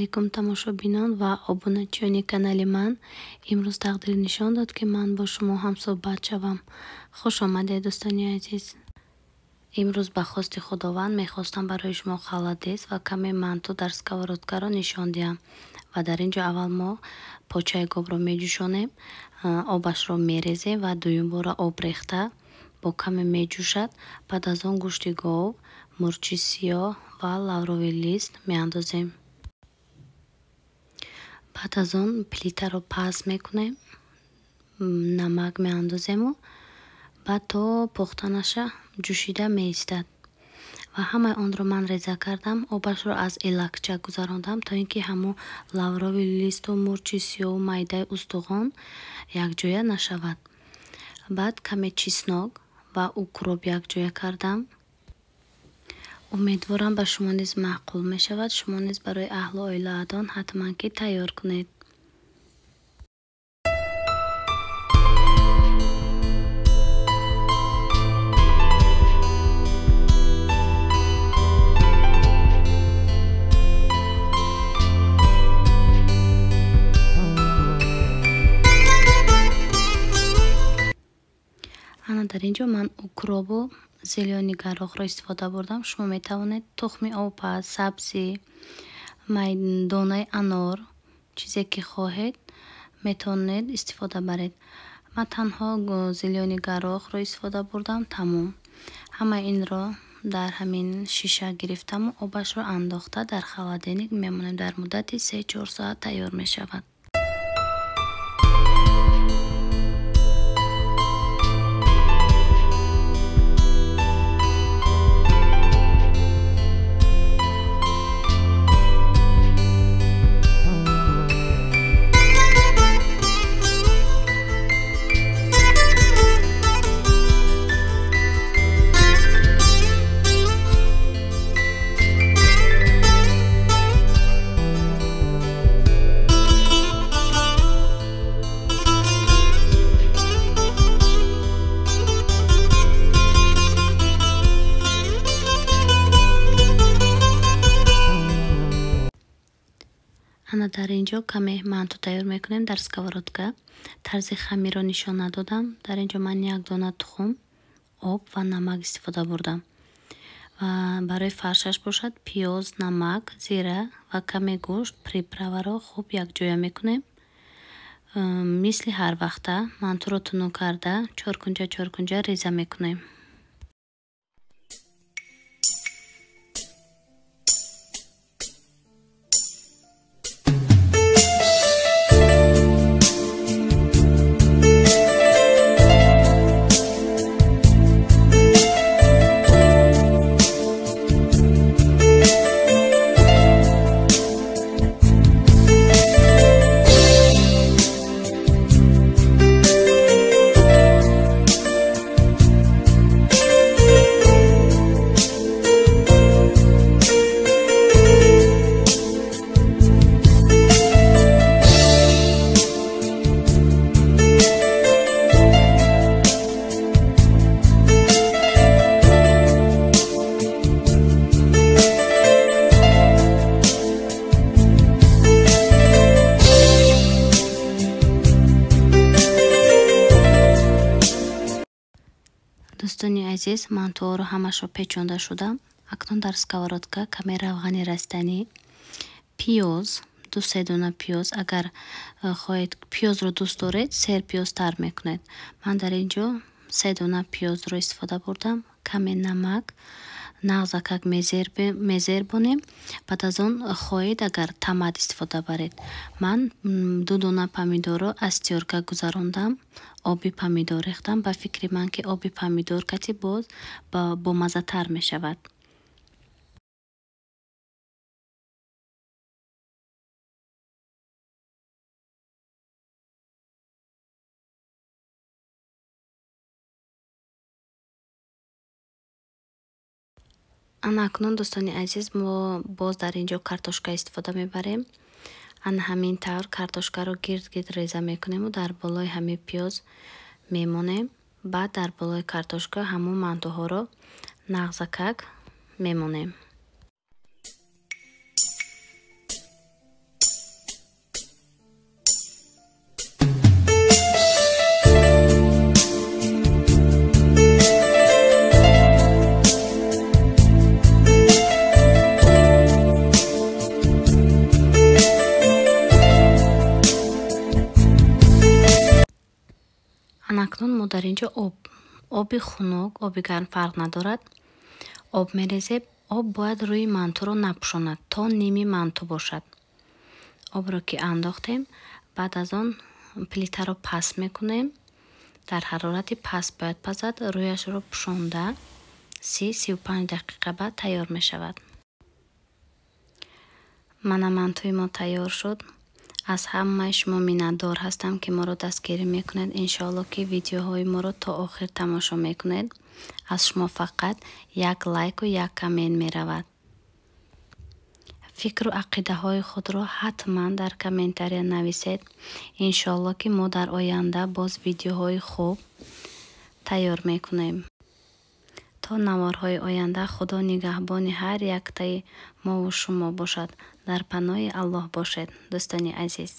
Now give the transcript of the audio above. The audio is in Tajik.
Алейкум, тамошобинон ва обуначиёни канали ман. Имрӯз тақдир нишон дод, ки ман бо шумо ҳамсӯҳбат шавам. Хуш омадед, дӯстони азиз. Имрӯз ба хости Худованд мехостам барои шумо холодец ва каме манту дар сковородкаро нишон диҳам. Ва дар ин ҷо аввал мо почаи говро меҷӯшонем, обашро мерезем ва дуюм бора об рехта бо каме меҷӯшад. Баъд аз он гӯшти гов, мурчи сиёҳ ва лавровый лист меандозем. Баъд аз он плитаро паст мекунем, намак меандозему баъд то пухтанаша ҷӯшида меистад. Ва ҳамаи онро ман реза кардам, обашро аз элакча гузарондам, то ин ки ҳамун лавровый листу мурчи сиёҳу майдаи устухон якҷоя нашавад. Баъд каме чеснок ва укроп якҷоя кардам. Умедворам, ба шумо низ маъқул мешавад. Шумо низ барои аҳлу оилаатон ҳатман ки тайёр кунед. Ана дар ин ҷо ман укробу зелёный горохро истифода бурдам. Шумо метавонед тухми обпаз, сабзӣ, донаи анор, чизе ки хоҳед, метавонед истифода баред. Ман танҳо зелёный горохро истифода бурдам, тамом. Ҳамаи инро дар ҳамин шиша гирифтаму обашро андохта дар холодильник мемонем. Дар муддати 3-4 соат тайёр мешавад. Ана дар ин ҷо каме манту тайёр мекунем дар сковородка. Тарзи хамирро нишон надодам. Дар ин ҷо ман як дона тухм, об ва намак истифода бурдам. Ва барои фаршаш бошад пиёз, намак, зира ва каме гӯшт, приправаро хуб якҷоя мекунем. Мисли ҳар вақта мантуро тунук карда чоркунҷа чоркунҷа реза мекунем. Дӯстони азиз, мантуҳоро ҳамашро печонда шудам. Акнун дар сковородка каме равғани растанӣ, пиёз, 2-3 дона пиёз. Агар хоҳед пиёзро дӯст доред, сер пиёз тар мекунед. Ман дар ин ҷо 3 дона пиёзро истифода бурдам. Каме намак, нағзакак мезербонем. Баъд аз он хоҳед агар томат истифода баред. Ман 2 дона помидорро аз тёрка гузарондам, оби помидор рехтам. Ба фикри ман ки оби помидор кати боз бомаззатар мешавад. Ана акнун, дӯстони азиз, мо боз дар ин ҷо картошка истифода мебарем. Ана ҳамин тавр картошкаро гирд-гирд реза мекунему дар болои ҳамин пиёз мемонем. Баъд дар болои картошка ҳамун мантуҳоро нағзакак мемонем. Мо дар ин ҷо об, оби хунук, оби гарм фарқ надорад, об мерезем. Об бояд рӯи мантуро напӯшонад, то ними манту бошад. Обро ки андохтем, баъд аз он плитаро паст мекунем. Дар ҳарорати паст бояд пазад. Рӯяшро пӯшонда 30-35 дақиқа баъд тайёр мешавад. Мана, мантуи мо тайёр шуд. Аз ҳамаи шумо миннатдор ҳастам, ки моро дастгирӣ мекунед. Иншоалло, ки видеоҳои моро то охир тамошо мекунед. Аз шумо фақат як лайку як коммент меравад. Фикру ақидаҳои худро ҳатман дар комментария нависед. Иншоалло, ки мо дар оянда боз видеоҳои хуб тайёр мекунем. То наворҳои оянда Худо нигаҳбони ҳар яктаи мову шумо бошад. Дар паноҳи Аллоҳ бошед, дӯстони азиз.